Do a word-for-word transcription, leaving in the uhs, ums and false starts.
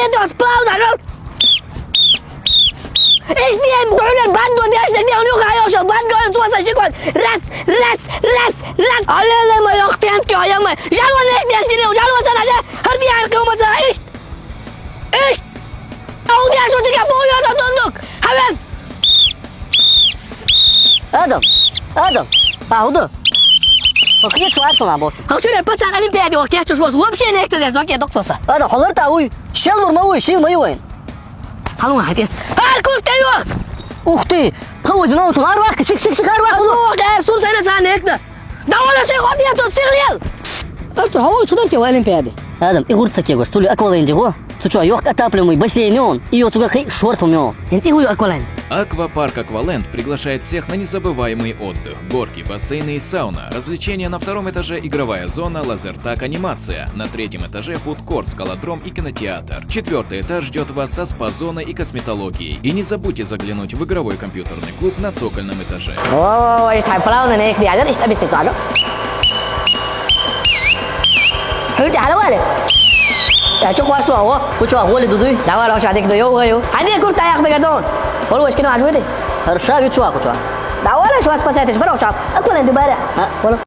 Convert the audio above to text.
Идёт сплавно, ну. Ишди, ай, мухуйлар, бандо, дешна, где он, юха, ёшо, бандо, он, цуаса, шикот. Раз, раз, раз, раз. Алло, ма, ёхтен, тё, я, ма. Жалуа, не, не, не, жалуа, сана, же. Харди, ай, кому, ца, иш. Иш. Аудиа, что ты, капу, ё, тот, тот, тот. Хавес. Адам, Адам, а, уда? Окей, чуар тона бочу. Хачу, пацан, олимпиаде, окей, что ж, вообще не, кто здесь, окей, доктор, са. Адам, холор та, уй, шел нурма, уй, шил, ма, уй. Халун, хати. Ар куртка ёх! Ух ты! Хавыз, ну, су, ар вак, сик, сик, сик, ар вак, ну. Ар сурса, это, ца, некна. Да он, ши, ходи, я тут сирлел! Артур, хавыз, что там тебе в олимпиаде? Адам, и гурца кегош, цули аквалэнди го. Цу чё, ёх отапливаемый бассейн он, и ё цуга хей шорт умё. Эн и гуй аквалэн. Аквапарк «Акваленд» приглашает всех на незабываемый отдых. Горки, бассейны и сауна. Развлечения на втором этаже, игровая зона, лазертаг, анимация. На третьем этаже фудкорт, скалодром и кинотеатр. Четвертый этаж ждет вас со спа-зоной и косметологией. И не забудьте заглянуть в игровой компьютерный клуб на цокольном этаже. Оо, ишта плавно некди, адан ишта бистик ладно. Хулти, хала вале. Я, чё, хвасло, о? Кучу агули дудуй? Давай, лоша, дик, ду, ё, ё. Ханди курта, ях, бегадон. Олу, эшкино, ажуди. Хорошо, вичу, а кучу. Давай, лоша, спасайтесь, бро, чап. Акулен, дубаре. А? Олу.